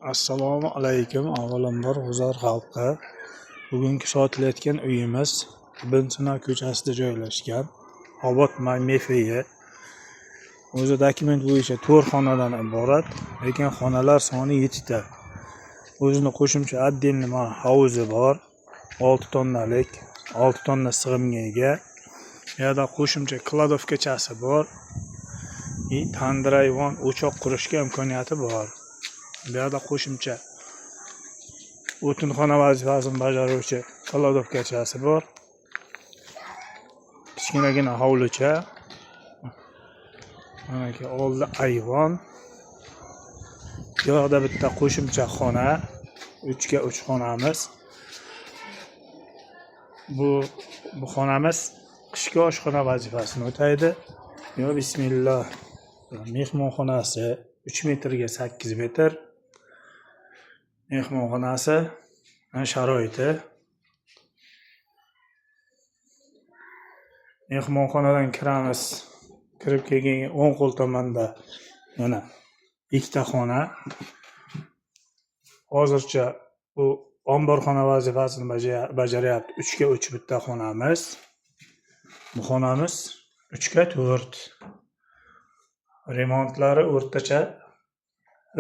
Assalomu alaykum, avvalambor g'uzor xalqi. Bugungi sotilayotgan uyimiz Ibn Sino ko'chasida joylashgan. Obod Mefeyi. O'zi dokument bo'yicha 4 xonadan iborat, lekin xonalar soni 7 ta. O'zini qo'shimcha отдельный havuzi bor. 6 tonnalik, 6 tonna sig'imga ega. Bu yerda qo'shimcha кладовка chasi bor. И tandir, ayvon, o'choq qurishga imkoniyati bor. Bu yerda qo'shimcha o'tinxona vazifasini bajaruvchi кладовка chasi bor. Kichkinagina hovlicha. Manaki oldi ayvon. Bu yoqda bitta qo'shimcha xona, 3 ga 3 xonamiz. Bu xonamiz qishki oshxona vazifasini o'taydi. Yo bismillah. Mehmonxonasi 3 metrga 8 metr. Mehmonxonasi sharoiti. Mehmonxonadan kiramiz. Kirib kelgan o'ng qo'l tomonda mana ikkita xona. Hozircha bu omborxona vazifasini bajaryapti. 3 ga 3 bitta xonamiz. Bu xonamiz 3 ga 4. Remontlari o'rtacha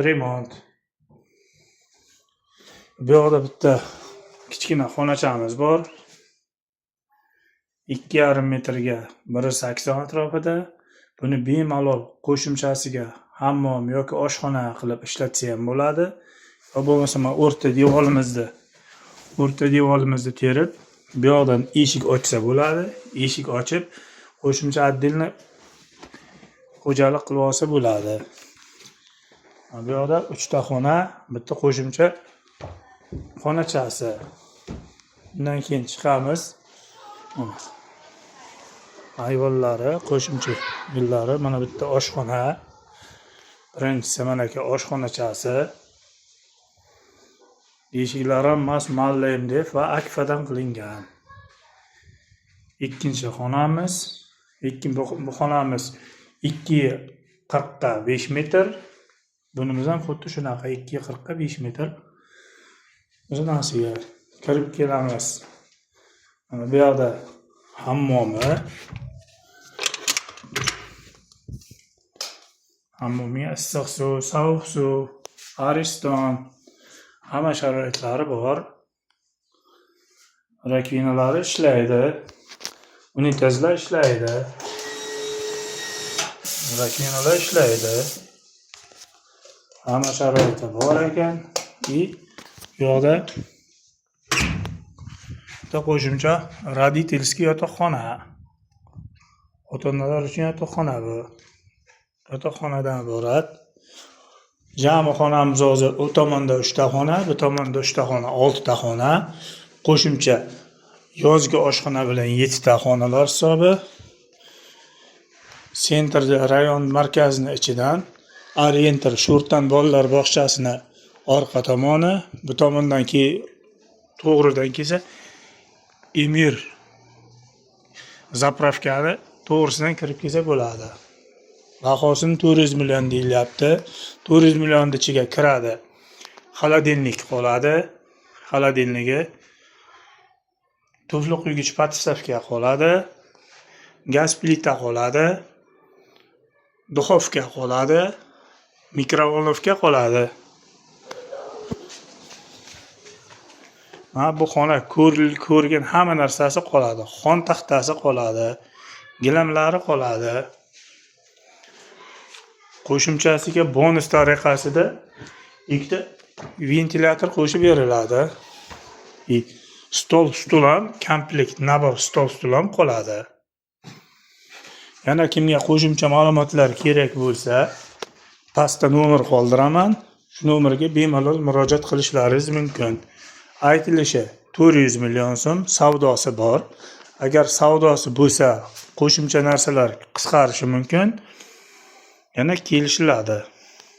remont. Bu yoqda bitta kichkina xonachamiz bor. 2,5 metrga 1,80 atrofida. Buni bemalol qo'shimchasiga hammom yoki oshxona qilib ishlatsa ham bo'ladi. Yo bo'lmasa mana o'rta devorimizni terib, bu yoqdan eshik ochsa bo'ladi. Eshik ochib, qo'shimcha отдельно xo'jalik qilib olsa bo'ladi. Bu yoqda 3 ta xona, bitta qo'shimcha xonachasi. Undan keyin chiqamiz. Ayvonlari, qo'shimcha yo'llari, mana bitta oshxona. Birinchisi manaki oshxonachasi. Eshiklari hammasi Malla MDF va akfadan qilingan. Ikkinchi xonamiz, bu xonamiz 2,40 ga 5 metr. Bunimiz ham xuddi shunaqa 2,40 ga 5 metr. O'zinasiga kirib kelamiz. Mana bu yoqda hammomi. Hammomiga issiq suv, sovuq suv, ariston, hamma sharoitlari bor. Rakovinalari ishlaydi. Unitazlar ishlaydi. Rakovinalar ishlaydi. Hamma sharoiti bor ekan. И bu yoqda bitta qo'shimcha родительский yotoqxona. Ota-onalar uchun yotoqxona bu. Yotoqxonadan iborat. Jami xonamiz hozir u tomonda 3 ta xona, bu tomonda 3 ta xona, 6 ta xona. Qo'shimcha yozgi oshxona bilan 7 ta xonalar hisobi. Sentrda, rayon markazini ichidan Oriental Sho'rtan bolalar bog'chasini orqa tomoni, bu tomondan to'g'ridan kelsa Emir zapravkani to'g'risidan kirib kelsa bo'ladi. Bahosini 400 million deyilyapti. 400 million ichiga kiradi. Холодильник qoladi. Холодильнigi, tufli quygich podstavka qoladi. Gaz plita qoladi. Духовка qoladi. Mikrovolnovka qoladi. Mana bu xona ko'rgan hamma narsasi qoladi. Xon taxtasi qoladi. Gilamlari qoladi. Qo'shimchasiga bonus tariqasida ikkita ventilyator qo'shib beriladi. И stol stul ham, komplekt набор stol stul ham qoladi. Yana kimga qo'shimcha ma'lumotlar kerak bo'lsa, pastda nomer qoldiraman. Shu nomerga bemalol murojaat qilishlaringiz mumkin. Aytilishi 400 million so'm, savdosi bor. Agar savdosi bo'lsa, qo'shimcha narsalar qisqarishi mumkin. Yana kelishiladi.